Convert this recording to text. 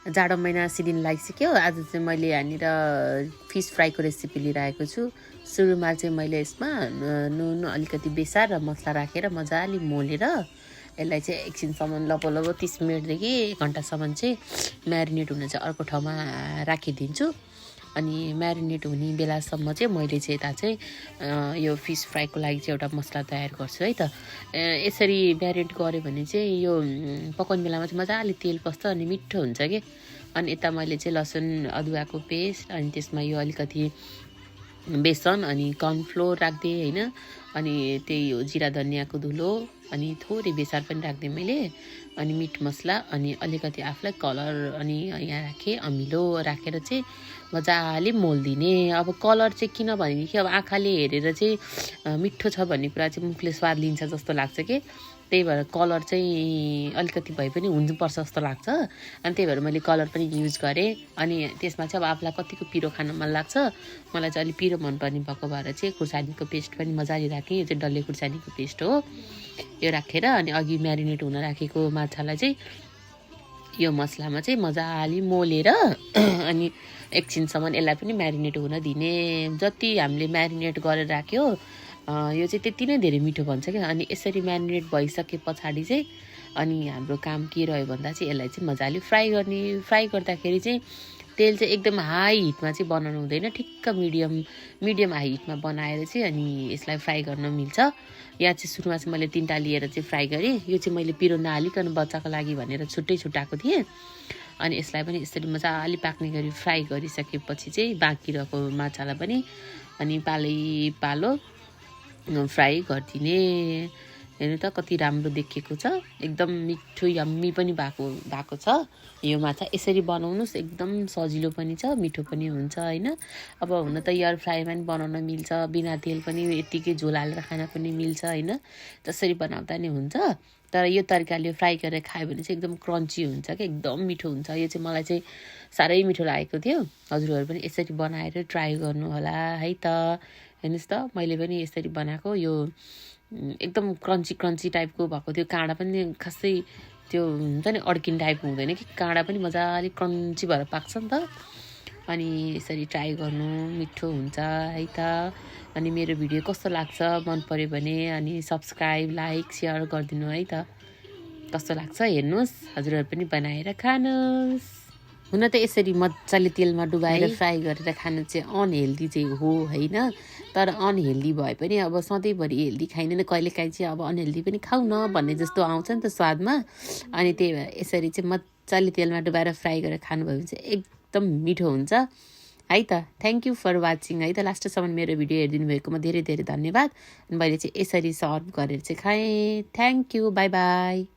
जाडो महिना सिलिन लागिसक्यो। आज चाहिँ मैले यहाँनिर फिस फ्राईको रेसिपी लिएर आएको छु। सुरुमा चाहिँ मैले यसमा नुन अलिकति बेसार र मसला राखेर मजाले मोलेर यसलाई चाहिँ एकछिनसम्म लगभग 30 मिनटदेखि 1 घन्टासम्म चाहिँ म्यारिनेट हुन चाहिँ अर्को ठाउँमा राखिदिन्छु। अनि म्यारिनेट हुने बेलासम्म चाहिँ मैले चाहिँ यता चाहिँ यो फिस फ्राईको लागि चाहिँ एउटा मसला तयार गर्छु है त। यसरी म्यारिनेट गऱ्यो भने चाहिँ यो पकाउने बेलामा चाहिँ मजाले तेल पस्छ अनि मिठो हुन्छ कि। अनि यता मैले चाहिँ लसुन अदुवाको पेस्ट अनि त्यसमा यो अलिकति बेसन अनि कर्नफ्लोर राखिदिएँ होइन। अनि त्यही हो जिरा धनियाँको धुलो अनि थोरै बेसार पनि राखिदिएँ मैले। अनि मिट मसला अनि अलिकति आफूलाई कलर अनि यहाँ राखेँ अमिलो राखेर चाहिँ मजाले मोलिदिने। अब कलर चाहिँ किन भनेदेखि अब आँखाले हेरेर चाहिँ मिठो छ भन्ने कुरा चाहिँ मुखले स्वाद लिन्छ जस्तो लाग्छ कि। त्यही भएर कलर चाहिँ अलिकति भए पनि हुनुपर्छ जस्तो लाग्छ। अनि त्यही भएर मैले कलर पनि युज गरेँ। अनि त्यसमा चाहिँ अब आफूलाई कतिको पिरो खान मन लाग्छ, मलाई चाहिँ अलिक पिरो मनपर्ने भएको भएर चाहिँ खुर्सानीको पेस्ट पनि मजाले राखेँ। यो चाहिँ डल्ले खुर्सानीको पेस्ट हो। यो राखेर अनि अघि म्यारिनेट हुन राखेको माछालाई चाहिँ यो मसलामा चाहिँ मजाले मोलेर अनि एकछिनसम्म यसलाई पनि म्यारिनेट हुन दिने। जति हामीले म्यारिनेट गरेर राख्यो यो चाहिँ त्यति नै धेरै मिठो बन्छ क्या। अनि यसरी म्यारिनेट भइसके पछाडि चाहिँ अनि हाम्रो काम के रह्यो भन्दा चाहिँ यसलाई चाहिँ मजाले फ्राई गर्ने। फ्राई गर्दाखेरि चाहिँ तेल चाहिँ एकदम हाई हिटमा चाहिँ बनाउनु हुँदैन, ठिक्क मिडियम हाई हिटमा बनाएर चाहिँ अनि यसलाई फ्राई गर्न मिल्छ। यहाँ चाहिँ सुरुमा चाहिँ मैले 3टा लिएर चाहिँ फ्राई गरेँ। यो चाहिँ मैले पिरो नहालिकन बच्चाको लागि भनेर छुट्टै छुट्टाएको थिएँ। अनि यसलाई पनि यसरी मजाले पाक्ने गरी फ्राई गरिसकेपछि चाहिँ बाँकी रहेको माछालाई पनि अनि पालो फ्राई गरिदिने। हेर्नु त कति राम्रो देखिएको छ, एकदम मिठो यम्मी पनि भएको छ यो माछा। यसरी बनाउनुहोस्, एकदम सजिलो पनि छ, मिठो पनि हुन्छ होइन। अब हुन त एयर फ्राईमा पनि बनाउन मिल्छ, बिना तेल पनि यत्तिकै झोल हालेर खान पनि मिल्छ होइन। त्यसरी बनाउँदा नि हुन्छ। तर यो तरिकाले फ्राई गरेर खायो भने चाहिँ एकदम क्रन्ची हुन्छ क्या, एकदम मिठो हुन्छ। यो चाहिँ मलाई चाहिँ साह्रै मिठो लागेको थियो। हजुरहरू पनि यसरी बनाएर ट्राई गर्नु होला है त। हेर्नुहोस् त मैले पनि यसरी बनाएको। यो एकदम क्रन्ची टाइपको भएको थियो। काँडा पनि खासै त्यो हुन्छ नि अड्किने टाइपको हुँदैन कि, काँडा पनि मजाले क्रन्ची भएर पाक्छ नि त। अनि यसरी ट्राई गर्नु, मिठो हुन्छ है त। अनि मेरो भिडियो कस्तो लाग्छ, मन पर्यो भने अनि सब्सक्राइब लाइक सेयर गरिदिनु है त। कस्तो लाग्छ हेर्नुहोस्, हजुरहरू पनि बनाएर खानुहोस्। हुन त यसरी मजाले तेलमा डुबाएर फ्राई गरेर खानु चाहिँ अनहेल्दी चाहिँ हो होइन। तर अनहेल्दी भए पनि अब सधैँभरि हेल्दी खाइँदैन, कहिलेकाहीँ चाहिँ अब अनहेल्दी पनि खाऊ न भन्ने जस्तो आउँछ नि त स्वादमा। अनि त्यही भएर यसरी चाहिँ मजाले तेलमा डुबाएर फ्राई गरेर खानुभयो भने चाहिँ एकदम मिठो हुन्छ है त। थ्याङ्क यू फर वाचिङ है त। लास्टसम्म मेरो भिडियो हेरिदिनु भएकोमा धेरै धेरै धन्यवाद। अनि मैले चाहिँ यसरी सर्भ गरेर चाहिँ खाएँ। Thank you, by by.